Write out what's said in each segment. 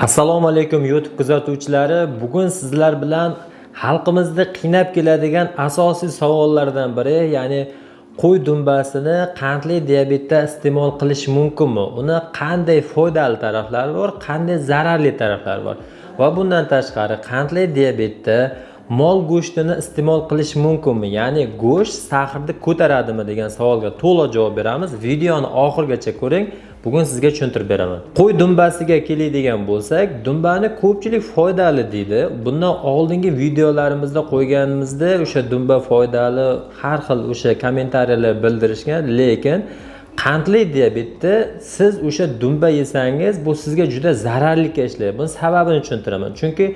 Assalomu alaykum, YouTube kuzatuvchilari. Bugun sizlar bilan xalqimizni qiynab keladigan asosiy savollardan biri, ya'ni qo'y dumbasini qandli diabetda iste'mol qilish mumkinmi? Uni qanday foydali taraflari bor, qanday zararli taraflari bor? Va bundan tashqari, qandli diabetda mol go'shtini iste'mol qilish mumkinmi? Ya'ni go'sht сахар ni ko'taradimi degan savolga to'liq javob beramiz. Videoni oxirigacha ko'ring. Bugun sizga tushuntirib beraman. Qo'y dumbasiga keladigan bo'lsak, dumbani ko'pchilik foydali deydi. Bundan oldingi videolarimizda qo'yganimizda o'sha dumba foydali, har xil o'sha kommentariyalar bildirishgan, lekin qandli diabetda siz o'sha dumba yesangiz, bu sizga juda zararli ishlaydi. Buni sababini tushuntiraman. Chunki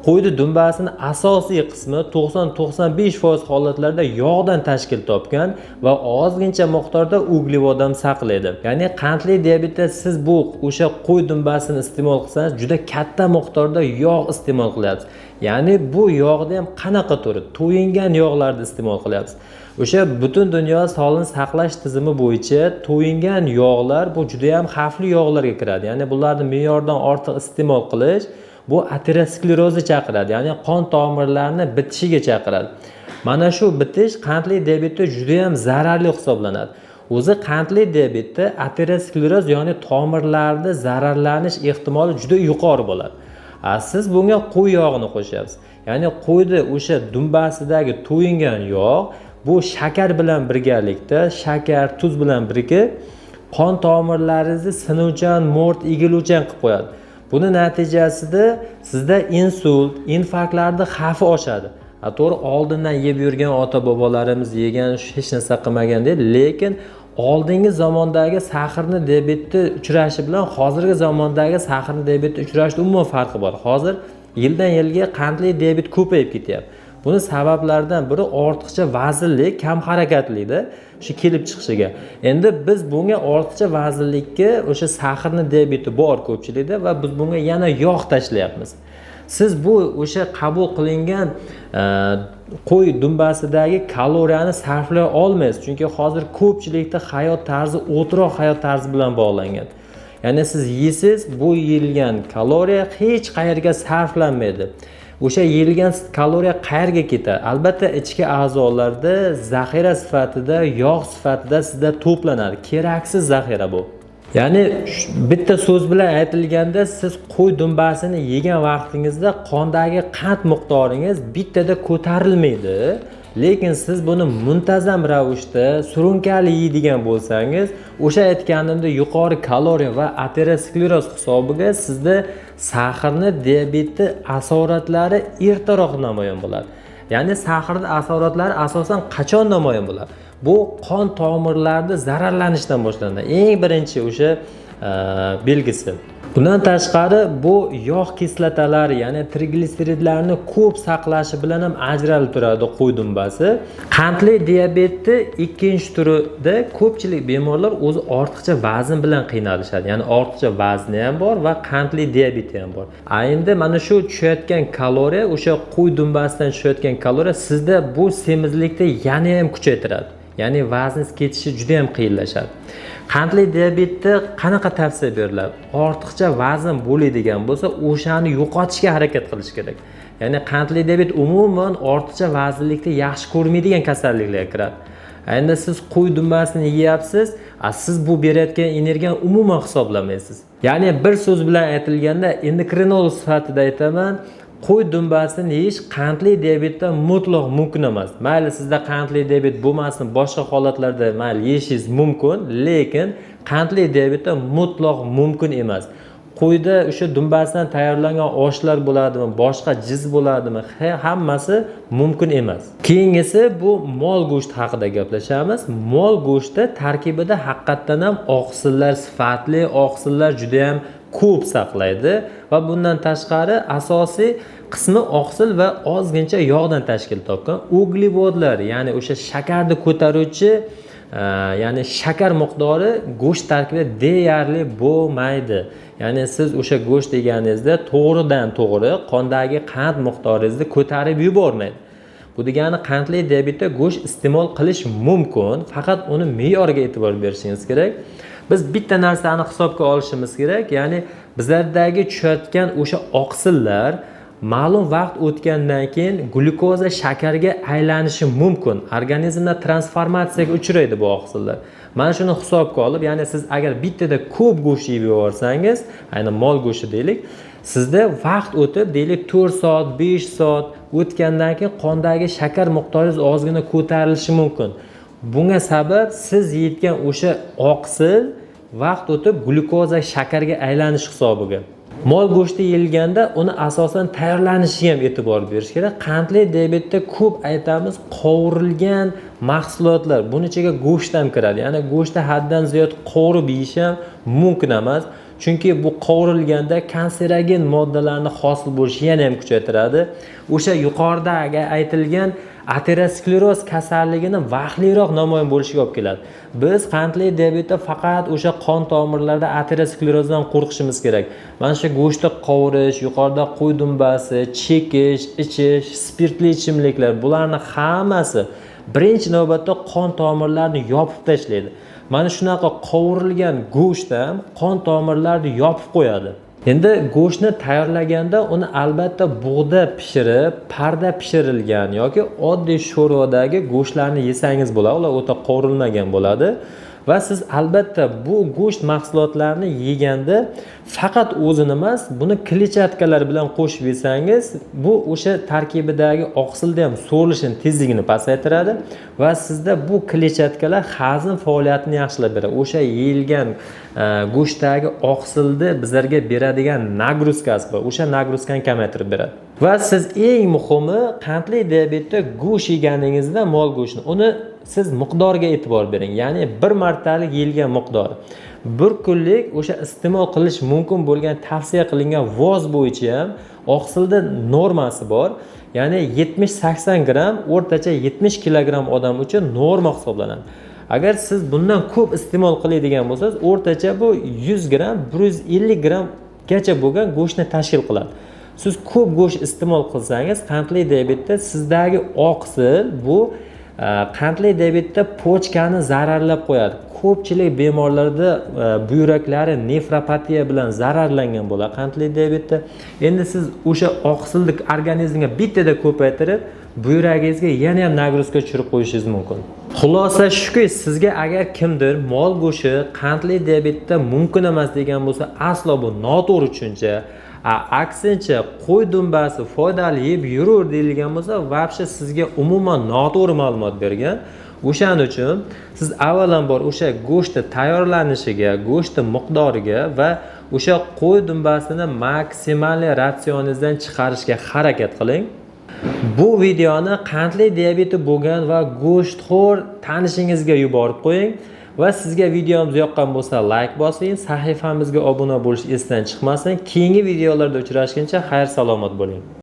qo'yni dumbasini asosiy qismi 90-95% holatlarda yog'dan tashkil topgan va ozgincha miqdorda uglevod ham saqlaydi. Ya'ni qandli diabetda siz bu o'sha qo'y dumbasini iste'mol qilsangiz, juda katta miqdorda yog' iste'mol qilyapsiz. Ya'ni bu yog'ni ham qanaqa turi? To'yingan yog'larni iste'mol qilyapsiz. O'sha Butun dunyo sog'liqni saqlash tizimi bo'yicha to'yingan yog'lar bu juda ham xavfli yog'larga kiradi. Ya'ni bularni me'yordan ortiq iste'mol qilish bu aterosklerozni chaqiradi, ya'ni qon tomirlarini bitishiga chaqiradi. Mana shu bitish qandli diabetda juda ham zararli hisoblanadi. O'zi qandli diabetda ateroskleroz, ya'ni tomirlarni zararlanish ehtimoli juda yuqori bo'ladi. A siz bunga qo'y yog'ini qo'shyapsiz. Ya'ni qo'yni o'sha dumbasidagi to'yingan yog' bu shakar bilan birgalikda, shakar, tuz bilan birga qon tomirlaringizni sinuvchan, mo'rt, egiluvchan qilib qo'yadi. Buni natijasida sizda insult, infarktlarni xavfi oshadi. Ha, to'g'ri, oldindan yeb yurgan ota bobolarimiz yegan, hech narsa qilmagan deydi, lekin oldingi zamondagi сахарный diabetni uchrashi bilan hozirgi zamondagi сахарный diabetni uchrashni umuman farqi bor. Hozir yildan yilga qandli diabet ko'payib ketyapti. Buni sabablaridan biri ortiqcha vaznlik, kam harakatlikda shu kelib chiqishiga. Endi biz bunga, ortiqcha vaznlikka, o'sha сахарный diabeti bor ko'pchilikda va biz bunga yana yog' tashlayapmiz. Siz bu o'sha qabul qilingan qo'y dumbasidagi kaloriyani sarflay olmaysiz, chunki hozir ko'pchilikda hayot tarzi o'tiroq hayot tarzi bilan bog'langan. Ya'ni siz yeysiz, bu yeyilgan kaloriya hech qayerga sarflanmaydi. O'sha yeyilgan kaloriya qayerga ketadi? Albatta, ichki a'zolarda zaxira sifatida, yog' sifatida sizda to'planadi. Keraksiz zaxira bu. Ya'ni bitta so'z bilan aytilganda, siz qo'y dumbasini yegan vaqtingizda qondagi qand miqdoringiz bittada ko'tarilmaydi, lekin siz buni muntazam ravishda surunkali yeydigan bo'lsangiz, o'sha aytganimdek yuqori kaloriya va ateroskleroz hisobiga sizda сахарный diabetni asoratlari ertaroq namoyon bo'ladi. Ya'ni сахар ni asoratlari asosan qachon namoyon bo'ladi? Bu qon tomirlarida zararlanishdan boshlanadi eng birinchi o'sha belgisi. Bundan tashqari, bu yog' kislotalari, ya'ni trigliseridlarni ko'p saqlashi bilan ham ajralib turadi qo'y dumbasi. Qandli diabetni ikkinchi turida ko'pchilik bemorlar o'zi ortiqcha vazn bilan qiynalishadi. Ya'ni ortiqcha vazni ham bor va qandli diabeti ham bor. A endi mana shu tushayotgan kaloriya, o'sha qo'y dumbasidan tushayotgan kaloriya sizda bu semizlikni yana ham kuchaytiradi, ya'ni vazningiz ketishi juda ham qiyinlashadi. Qandli diabetda qanaqa tavsiya beriladi? Ortiqcha vazn bo'ladigan bo'lsa, o'shani yo'qotishga harakat qilish kerak. Ya'ni qandli diabet umuman ortiqcha vaznlikni yaxshi ko'rmaydigan kasalliklarga kiradi. Endi siz qo'y dumbasini yeyapsiz, a siz bu berayotgan energiyani umuman hisoblamaysiz. Ya'ni bir so'z bilan aytilganda, endokrinolog sifatida aytaman, qo'y dumbasini yeyish qandli diabetda mutlaq mumkin emas. Mayli, sizda qandli diabet bo'lmasin, boshqa holatlarda mayli, yeyishingiz mumkin, lekin qandli diabetda mutlaq mumkin emas. Qo'yda o'sha dumbasidan tayyorlangan oshlar bo'ladimi, boshqa jiz bo'ladimi, hammasi mumkin emas. Keyingisi, bu mol go'shti haqida gaplashamiz. Mol go'shti tarkibida haqiqatdan ham oqsillar, sifatli oqsillar juda ham ko'p saqlaydi va bundan tashqari asosiy qismi oqsil va ozgincha yog'dan tashkil topgan. Uglevodlar, ya'ni o'sha shakarni ko'taruvchi, ya'ni shakar miqdori go'sht tarkibida deyarli bo'lmaydi. Ya'ni siz o'sha go'sht yeganingizda to'g'ridan to'g'ri qondagi qand miqdoringizni ko'tarib yubormaydi. Bu degani, qandli diabetda go'sht iste'mol qilish mumkin, faqat uni me'yoriga e'tibor berishingiz kerak. Biz bitta narsani hisobga olishimiz kerak, ya'ni bizlardagi tushayotgan o'sha oqsillar ma'lum vaqt o'tgandan keyin glyukoza shakarga aylanishi mumkin. Organizmda transformatsiyaga uchraydi bu oqsillar. Mana shuni hisobga olib, ya'ni siz agar bittada ko'p go'sht yeb yuborsangiz, aynan mol go'shti deylik, sizda vaqt o'tib, deylik, 4 soat, 5 soat o'tgandan keyin qondagi shakar miqdoringiz ozgina ko'tarilishi mumkin. Bunga sabab siz yeyotgan o'sha oqsil vaqt o'tib glyukoza shakarga aylanish hisobiga. Mol go'shti yeyilganda uni asosan tayyorlanishiga ham e'tibor berish kerak. Qandli diabetda ko'p aytamiz, qovurilgan mahsulotlar, buni ichiga go'sht ham kiradi. Ya'ni go'shtni haddan ziyod qovurib yeyish ham mumkin emas. Chunki bu qovurilganda kanserogen moddalarni hosil bo'lishi yana ham kuchaytiradi. O'sha yuqoridagi aytilgan ateroskleroz kasalligini vaqtliroq namoyon bo'lishiga olib keladi. Biz qandli diabetda faqat o'sha qon tomirlarida aterosklerozdan qo'rqishimiz kerak. Mana shu go'shtni qovurish, yuqorida qo'y dumbasi, chekish, ichish, spirtli ichimliklar, bularni hammasi birinchi navbatda qon tomirlarini yopib tashlaydi. Mana shunaqa qovurilgan go'sht ham qon tomirlarini yopib qo'yadi. Endi go'shtni tayyorlaganda uni albatta bug'da pishirib, parda pishirilgan yoki oddiy sho'rvadagi go'shtlarni yesangiz bo'ladi, ular o'ta qovurilmagan bo'ladi. Va siz albatta bu go'sht mahsulotlarini yeganda faqat o'zini emas, buni kletchatkalar bilan qo'shib yesangiz, bu o'sha tarkibidagi oqsilni ham so'rilishini tezligini pasaytiradi va sizda bu kletchatkalar hazm faoliyatini yaxshilab beradi. O'sha yeyilgan go'shtdagi oqsilni bizlarga beradigan nagruzkasi bor, o'sha nagruzkani kamaytirib beradi. Va siz eng muhimi, qandli diabetda go'sht yeganingizda mol go'shtini, uni siz miqdoriga e'tibor bering. Ya'ni bir martalik yeyilgan miqdori. Bir kunlik o'sha iste'mol qilish mumkin bo'lgan tavsiya qilingan voz bo'yicha ham oqsilda normasi bor. Ya'ni 70-80 gramm o'rtacha 70 kilogramm odam uchun norma hisoblanadi. Agar siz bundan ko'p iste'mol qiladigan bo'lsangiz, o'rtacha bu 100 gramm, 150 grammgacha bo'lgan go'shtni tashkil qiladi. Siz ko'p go'sht iste'mol qilsangiz, qandli diabetda sizdagi oqsil bu qandli diabetda pochkani zararlab qo'yadi. Ko'pchilik bemorlarda buyraklari nefropatiya bilan zararlangan bo'ladi qandli diabetda. Endi siz o'sha oqsilni organizmga bittada ko'paytirib, buyragingizga yana ham nagruzka tushirib qo'yishingiz mumkin. Xulosa shuki, sizga agar kimdir mol go'shti qandli diabetda mumkin emas degan bo'lsa, aslo bu noto'g'ri tushuncha. Aksincha, qo'y dumbasi foydali, yeb yuraver deyilgan bo'lsa, вообще sizga umuman noto'g'ri ma'lumot bergan. O'shaning uchun siz avvalambor o'sha go'shtni tayyorlanishiga, go'shtni miqdoriga va o'sha qo'y dumbasini maksimal ratsioningizdan chiqarishga harakat qiling. Bu videoni qandli diabeti bo'lgan va go'shtxo'r tanishingizga yuborib qo'ying va sizga videomiz yoqqan bo'lsa like bosing, sahifamizga obuna bo'lish esdan chiqmasin. Keyingi videolarda uchrashguncha xayr salomat bo'ling.